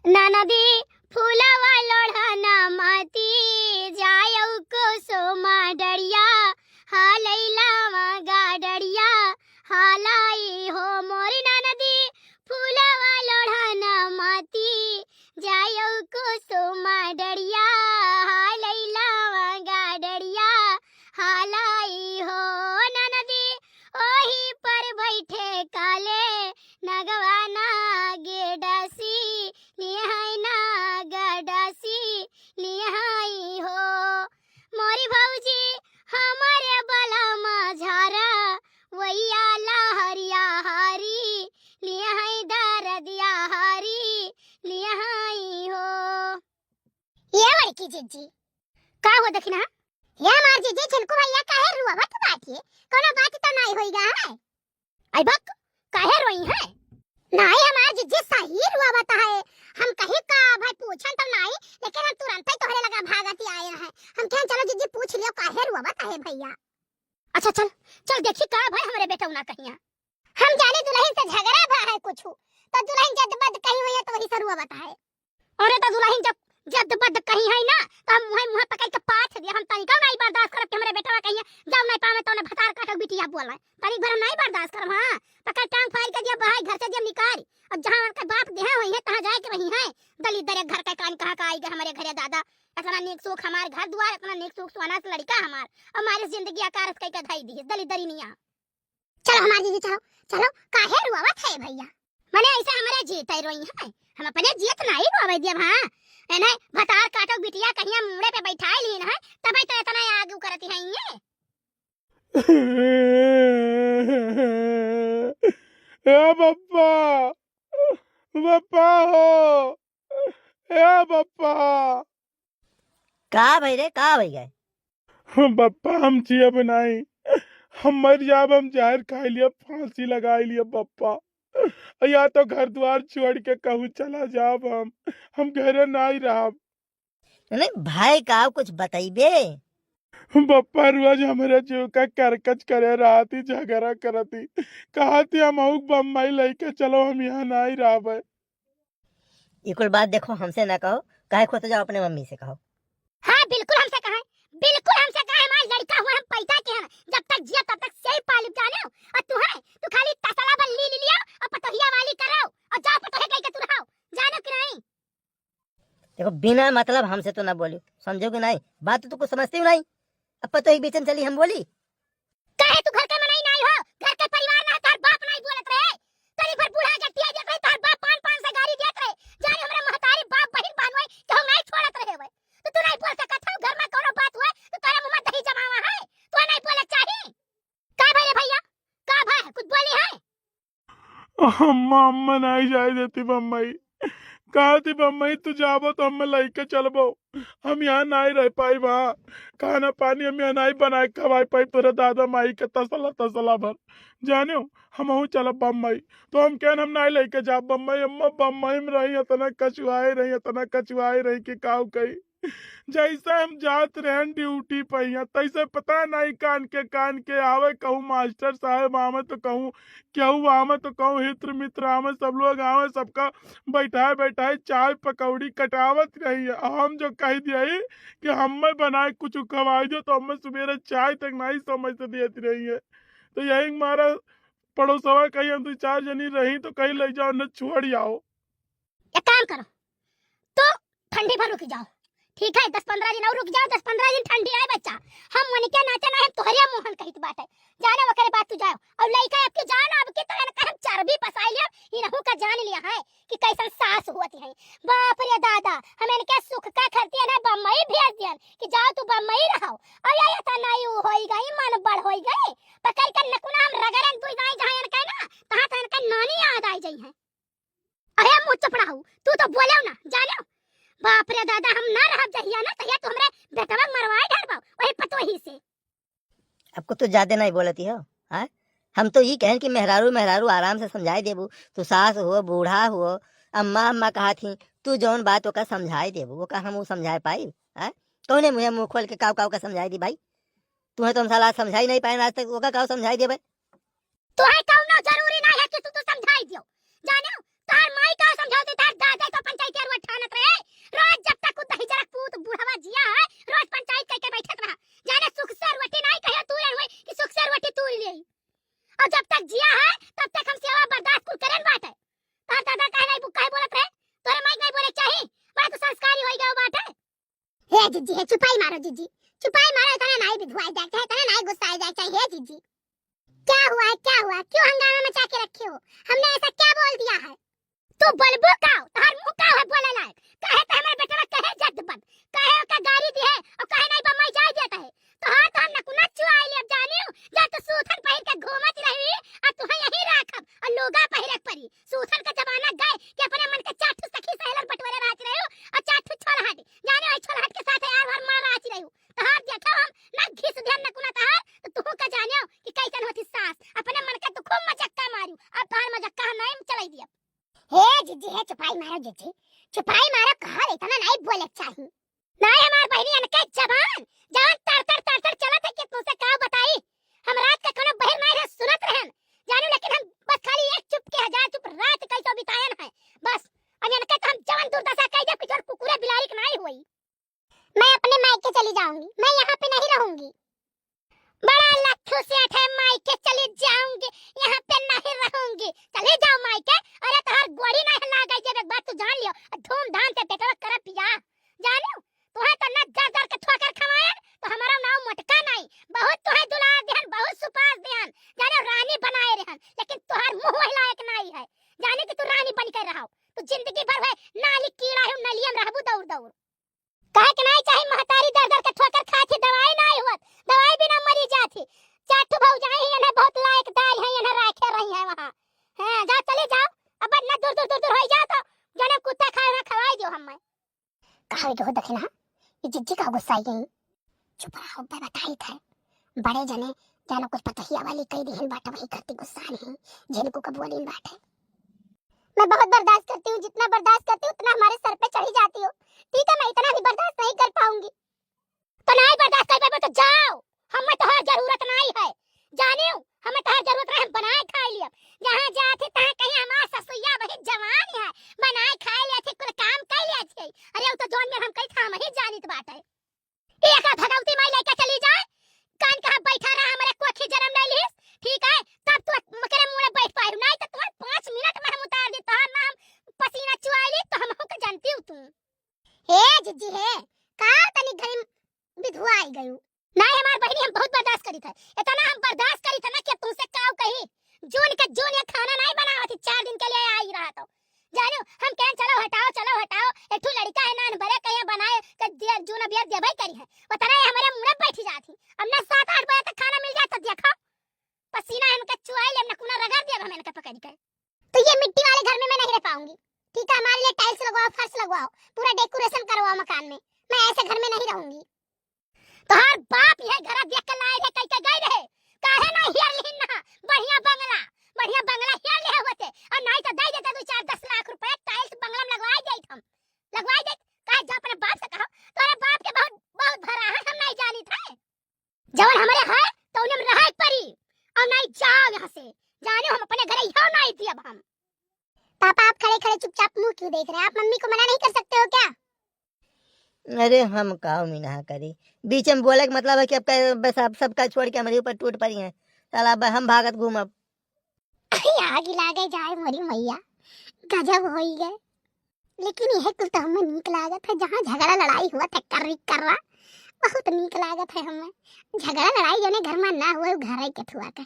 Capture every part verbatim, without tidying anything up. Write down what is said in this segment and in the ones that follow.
ननदी फूलवा लोढ़ना माती, जायौ कुसुमा डरिया, हालैलावा गाडरिया, हालाई हो मोरी ननदी फूलवा लोढ़ना माती, जायौ कुसुमा डरिया, हालैलावा गाडरिया, हालाई हो ननदी, ओही पर बैठे काले नगवा नागे डसी, लिहाई नाग डसी, लिहाई हो। मोरी भौजी हमरे बलमा झारा, वैया लहरिया हारी, लिहाई दरदिया हारी, लिहाई हो। ये बड़की जिज्जी। का हो दखिना? ये हमार जिज्जी झिनकू भैया काहे रुआवत बाटे? कौनो बात तो नाई होई गा है? आई बक, काहे रोई है? नाई हमार जिज्जी सही रुआवत है। हम कही का भाई पूछन तो नाई, लेकिन हम तुरंत ही तोहरे लगा भागत ही आए हैं। हम कहें चलो जिज्जी पूछ लियो काहे रुआवत है भैया। अच्छा चल, चल देखी का भाई हमरे बेटौना कहिया। हम जाने दुलहिन से झगड़ा भा है कुछु, तो दुलहिन जद बद कही हुई है तो वही से रुआवत है। अरे तो दुलहिन जब जद बद कही है ना, तो हम मुँहे मुँहे पकड़ के पाथ दिया, हम तनिका नाई बर्दाश्त करब कि हमरे बेटवा कहिया, जब नाई पावे तो उन्हें भतार काटो बिटिया बोले, तनिक भर हम नाई बर्दाश्त करब, हाँ, पकड़ टांग फाड़ के दिया, बाहर घर से दिया निकाल, और जहाँ उनका बाप देहा हुई है, तहाँ जाए के वही है, दलिद्दर घर का कान कहाँ का आई गए हमरे घरे दादा, इतना नीक सुख हमार घर दुआर, इतना नीक सुख सुहाना से लड़का हमार, और हमारी जिंदगी अकारस कह के धई दी, दलिद्दरी निया। चलो हमार जिज्जी, चलो, चलो, काहे रुआवत है भैया? मने ऐसे हमरे जीते रोई है, हम अपने जियत नाई रोवे दियब, हाँ? एने भतार काटो बिटिया कहिया मूड़े पे बैठाए लीन है, तबे तो इतना आगू करती है ये। ए बप्पा, बप्पा हो, ए बप्पा। का भई रे, का भई गए? बप्पा, हम जियब नाई, हम मर जाब, हम जहर खाई लियब, फांसी लगाई लियब बप्पा, या तो घर द्वार छोड़ के कहूँ चला जाब हम, हम घरे नाई रहब। नहीं भाई, का कुछ बतइबे? बप्पा रोज हमरे जीव का करकच करे रहती, झगड़ा करती, कहती हम अउक बम्बई लइके चलो, हम यहाँ नाई रहबे। ई कुल बात देखो, हमसे ना कहो, काहे खोते जाओ, अपने मम्मी से कहो। हाँ, बिल्कुल हमसे कहे, बिल्कुल हमसे कहे, हमार लड़का हुआ हम पैदा के हैं, जब तक जिया तब तक से ही पालिब जाने हो। और तू है, तू खाली तसला बल्ली ले लिया और पतोहिया वाली करो और जाओ पतोहे कह के तू रहो, जानो कि नहीं? देखो, बिना मतलब हमसे तो ना बोलियो, समझो कि नहीं? बात तो कुछ समझती हो नहीं। अब पतोही के बीच में चली हम बोली? काहे तू घर के मनई नाई हो? घर के परिवार ना, तोहर बाप नाई बोलत रहे। तनी भर बूढ़ा गट्टिया देत रहे, तोहर बाप पान पान से गारी देत रहे। जाने हमरा महतारी बाप बहिन बहनोई केहू नाई छोड़त रहे होए। तो तू नाई बोल सकत हो, घर में कौनो बात हुए तो तोहरे मुंह में दही जमावा है। तू नाई बोले चाही। का भई रे भैया? का भई? कुछ बोली है? अम्मा, अम्मा नाई जाए देती बम्बई। कहती बम्बई तू जाबो तो हमें लइके चलबो, हम यहाँ नाई रह पाई। वहाँ खाना पानी हम यहाँ नाई बनाए खवाए पाई तोरे दादा माई के तसला तसला भर। जाने हो, हमहू चलब बम्बई। तो हम कहन हम नाई लइके जाब बम्बई। अम्मा बम्बई में रही इतना कचुआए रही, इतना कचुआए रही कि काऊ कही। जैसे हम जात रहन ड्यूटी पहिया, तैसे पता नहीं कान के कान के आवे, कहूँ मास्टर साहेब आवे तो कहूँ केहू आवे तो कहूँ हित्र मित्र आवे, सब लोग आवे, सबका बैठाए बैठाए चाय पकौड़ी कटावत रही है। हम जो कह दिया कि हमें बनाए कुछ खवाई दो, तो हमें सुबेरे चाय तक नहीं समय से देती रही है। तो यही हमारा पड़ोसवा कहीं हम दो चार जनी रही तो कहीं ले जाओ न छोड़ आओ। एक काम करो, तो ठंडी भर रुक जाओ, ठीक है, दस पन्द्रह दिन और रुक जाओ, दस पन्द्रह दिन ठंडी आए बच्चा, हम उनके नाचे ना, हम तोहरे मोहन कहित बाटे, जाने ओकरे बाद तू जाओ। और लइका आपके जान, आपके तो इनका हम चर्बी पसाई लिया, इनहू का जान लिया है कि कैसन सास होती है। बाप रे दादा, हम इनके सुख का खरती है ना बम्बई भेज दियन कि जाओ तू बम्बई रहो। और ये इतना ही होई गई, मन बड़ होई गई, पकड़ के नकुना हम रगड़न दुई दाई जहाँ इनके ना, तहाँ तो इनके नानी याद आई जाई है। अरे मुँह चुप रहू, तू तो बोलेउ ना, जानेउ। बाप रे दादा, हम ना रहब जहिया ना, तहिया तू हमरे बेटवा के मरवाए ढरबाऊ, वही पतोही से। अब कुछ तो ज्यादा नहीं बोलती हो, हाँ? हम तो ई कहन कि मेहरारू, मेहरारू आराम से समझाई देबू, तू सास हो, बूढ़ा हो, अम्मा, अम्मा कहा थी, तू जौन बात ओका समझाई देबू, ओका हम ऊ समझाए पाई, हाँ? कौने मुँहे मुँह खोल के काव, काव का समझाई दी भाई? तुहे तो हम साला समझाई नहीं पाए आज तक, ओका काव समझाई देबे? तोहे कौनो जरूरी नहीं है कि तू, तू समझाई दियो। जानेउ, तोहर माई का समझावती, तोहर दादा तो पंचायती रोड जिज्जी है, चुपाई मारो जिज्जी, चुपाई मारो, इतना नाहीं बिधुआए जाए, इतना नाहीं गुस्साए जाए, हे जिज्जी। क्या हुआ है, क्या हुआ? क्यों हंगामा मचा के रखे हो? हमने ऐसा क्या बोल दिया है? तू बोलबो का? तोहार मुंह का है बोले लायक? काहे ते हमरे बेटवा कहे जद बन? काहे ओका गारी दिहे और काहे नाहीं बम्बई जाए देत है? तोहार तो हम नकुना चुआई लेब जानियो, जब तू सूथन पहिर के घूमत रही और तुहे यहीं राखब और लुगा पहिरे के परी। सूथन का जमाना गए कि अपने मन के चार ठो सखी सहेलर बटोरे रहत रहियो और चार ठो छोलहट, जानियो, वही छोलहट के साथ यार भर मार रहत रहियो। तोहार देखो हम ना घिस देहन नकुना तोहार, तो तुहू का जानियो कि कैसन होती सास। अपने मन के तू खूब मजक्का मारियो, अब तोहार मजक्का हम नाहीं चलाई दियब। हे जिज्जी, हे चुपाई मारो जिज्जी, चुपाई मारो, कहा रे, इतना नाहीं बोले के चाही। नाहीं हमार बहिनी, इनके जबान जबान तर तर तर तर चलत है कि तुमसे का बताई। हम रात का कोनो बहिर नाहीं रहे, सुनत रहन जानियो, लेकिन हम बस खाली एक चुप के हजार चुप रात कैसो बितायन है बस। अब इनके तो हम जवन दुर्दशा कह दे, कुछ और कुकुरे बिलारी के नाहीं हुई। मैं अपने मायके चली जाऊंगी, मैं यहाँ पे नहीं रहूंगी। बड़ा लट्ठू सेठ है, मायके चली जाऊंगी, यहाँ पे नहीं रहूंगी। चली जाओ मायके। अरे तोहार गोड़ी नाहीं लाग गई, जब एक बात तू जान लियो, धूमधाम से बेटवा करब बियाह। जानियो, तुहे तो ना दर दर के ठोकर खवाए, तो हमारा नाव मोटका नाहीं। बहुत तुहे दुलार देहन, बहुत सुपास देहन, जानियो, रानी बनाए रहन, लेकिन तोहार मुंह वही लायक नाहीं है, जानियो कि तू रानी बन के रहो। तू जिंदगी भर है नाली कीड़ा है, नलियम रहबू दौड़ दौड़। कहे के नाहीं चाही, महतारी दर दर के ठोकर खात ही, दवाई नाहीं होत, दवाई बिना मरी जात ही। चार ठो भौजाई ही, इन्हें बहुत लायकदार है, इन्हें राखे रही है वहाँ। हाँ, जाओ, चली जाओ, अब ना दूर दूर दूर दूर होई जाओ, तो जने कुत्ता खाए वहाँ खवाई दियो हमें। कहा हो दखिना, ये जिज्जी का गुस्सा आई गई। चुप रहो, मैं बताई थे। बड़े जने जानो कुछ पतहिया वाली कई दिहन बाटे, वही करती गुस्सा नहीं, जिनको कबूलिन बाटे। मैं बहुत बर्दाश्त करती हूँ, जितना बर्दाश्त करती हूँ उतना हमारे सर पे चढ़ी जाती हो। ठीक है, मैं इतना भी बर्दाश्त नहीं कर पाऊंगी। तो नहीं बर्दाश्त कर पाबो तो जाओ, हमें तोहार जरूरत नहीं है। जानियो, हमें तोहार जरूरत नहीं, हम बनाए खाए लियब। जहाँ जात ही तहाँ कहीं हमार ससुइया वही जवान है, बनाए खाए लिया थी, कुल काम कर लिया थी। अरे वो तो जौन में हम कही था, हम ही जानित बाटे। ई एकरा भगवती माई लेके चली जाए। कान कहाँ बैठा रहा, हमरे कोखी जन्म ले लिहिस, ठीक है, तब तू मकरे मुड़े बैठ पाए, नहीं तो तुम्हें पाँच मिनट में हम उतार दी, तोहार ना हम पसीना चुआ ली, तो हम होके जानती हूँ तू। हे जिज्जी हे, का तनी घरी बिधुआ आई गयू? नहीं हमार बहिनी, हम बहुत बर्दाश्त करी थे, इतना हम बर्दाश्त करी थे ना कि अब तुमसे का कही। जून के जून ये खाना नहीं बनावत ही, चार दिन के लिए आई रहा तो जानो, हम कहें, "चलो हटाओ, चलो हटाओ, एक ठो लड़का है ना, अनबरे कहीं बनाए, के दिया, जून अबियर देबे करी है।" वो तरह ये हमारे मुंह बैठ जात ही। अब ना सात आठ बजे तक खाना मिल जाए तो देखो, पसीना इनके चुआई ले, अपना कूना रगड़ दिया हम इनके पकड़ के। तो ये मिट्टी वाले घर में मैं नहीं रह पाऊंगी, ठीक है? हमारे लिए tiles लगवाओ, फर्श लगवाओ, पूरा decoration करवाओ मकान में, मैं ऐसे घर में नहीं रहूंगी। तोहार बाप यह घरा देख के लाए रहे, कह के गए रहे, काहे ना हेर लिहिन ना बढ़िया बंगला, बढ़िया बंगला हेर लिहे होते, और नहीं तो दे देते दो चार दस लाख रुपए, tiles बंगला में लगवाए देत हम, लगवाए देत। काहे जा अपने बाप से कहो, तोरे बाप के बहुत, बहुत भरा है, हम नहीं जानित है। जवन हमरे है, तो उन्हें रहे परी, और नहीं जाओ यहाँ से, जाने हम अपने घरे यहाँ नहीं दियब हम। पापा, आप खड़े खड़े चुपचाप मुंह क्यों देख रहे हैं? आप मम्मी को मना नहीं कर सकते हो क्या? अरे हम का मिनहा करी, बीच में बोले के मतलब है कि अब का-, बस आप सबका छोड़ के हमारे ऊपर टूट पड़ी हैं, साला अब हम भागत घूमब। अरे आग लागे जाए मोरी मैया, गजब होई गए। लेकिन यह कुल तो हमें नीक लागत है, जहाँ झगड़ा लड़ाई हुआ था कर्री कर्रा, बहुत नीक लागत है हमें। झगड़ा लड़ाई जौने घर में ना हुए, उ घर है के ठुआ के।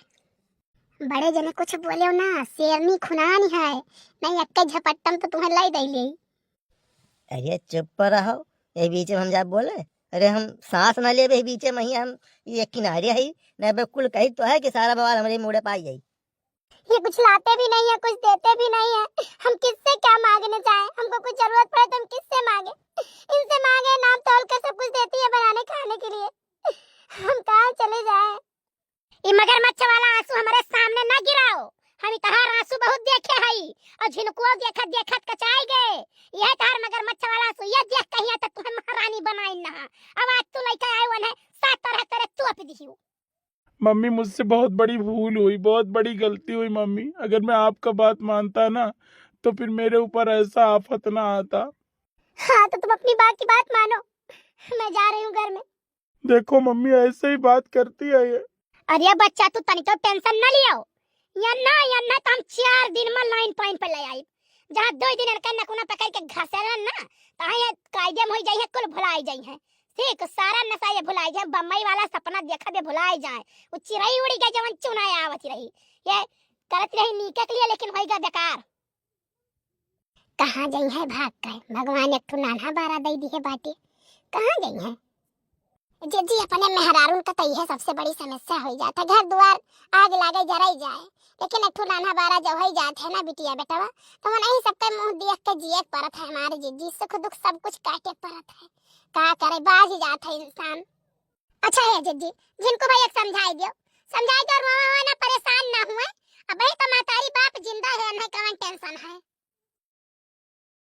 बड़े जने कुछ बोले ना, शेरनी खुनानी है, नहीं अक्के झपट्टम तो तुम्हें लाई दे ले। अरे चुप रहो, यही बीच में हम जा बोले। अरे हम सांस ना लेबे यही बीच में ही, हम ये किनारे है, ना बे कुल कही तो है कि सारा बवाल हमारे मुड़े पाई जाई। ये कुछ लाते भी नहीं है, कुछ देते भी नहीं है, हम किससे क्या मांगने जाए? हमको कुछ जरूरत पड़े तो हम किससे मांगे? इनसे मांगे, नाम तौल कर सब कुछ देती है बनाने खाने के लिए, हम कहाँ चले जाए? ई मगरमच्छ वाला आंसू हमरे सामने ना गिराओ। हम ई तहार आंसू बहुत देखे हई और झिनकुओ देखत देखत कचाई गए। यह तहार मगरमच्छ वाला आंसू, ये देख कहिया तक तुम्हें महारानी बनाई ना। अब आज तू लइके आए वन है, सात तरह तेरे तोप दिहियो। मम्मी, मुझसे बहुत बड़ी भूल हुई, बहुत बड़ी गलती हुई मम्मी। अगर मैं आपका बात मानता ना, तो फिर मेरे ऊपर ऐसा आफत ना आता। हाँ, तो तुम अपनी माँ की बात मानो, मैं जा रही हूँ घर में। देखो मम्मी, ऐसे ही बात करती है ये। अरे बच्चा, तू तनिको tension ना लियो। यन्ना, यन्ना तो हम चार दिन में line पाइन पे ले आई। जहाँ दो दिन इनका नकुना पकड़ के घसेलन ना, तहाँ ये कायदे में होई जाई है, कुल भुलाई जाई है। ठीक, सारा नशा ये भुलाई जाए, बम्बई वाला सपना देखा दे भुलाई जाए। वो चिरई उड़ी गई जवन चुना आवत रही, ये करत रही नीके के लिए, लेकिन होई गया बेकार। कहाँ जइहैं भाग के? भगवान एक ठो नान्हा बारा दई दिहे बाटे, कहाँ जइहैं? जिज्जी, अपने मेहरारून का तो इहे सबसे बड़ी समस्या होई जात है। घर दुआर आग लागे जराई जाए, लेकिन एक ठो नान्हा बारा जब होई जात है ना बिटिया बेटवा, तो उन्हीं सबके मुँह देख के जिए के परत है हमारे जिज्जी। सुख दुख सब कुछ काटे के परत है, का करे, बाज जात है इंसान। अच्छा है जिज्जी, जिनको भाई एक समझाई दियो, समझाई दियो, रोवा हुआ ना, परेशान ना हुए। अब ही तो महतारी बाप जिंदा है, नहीं कवन टेंशन है।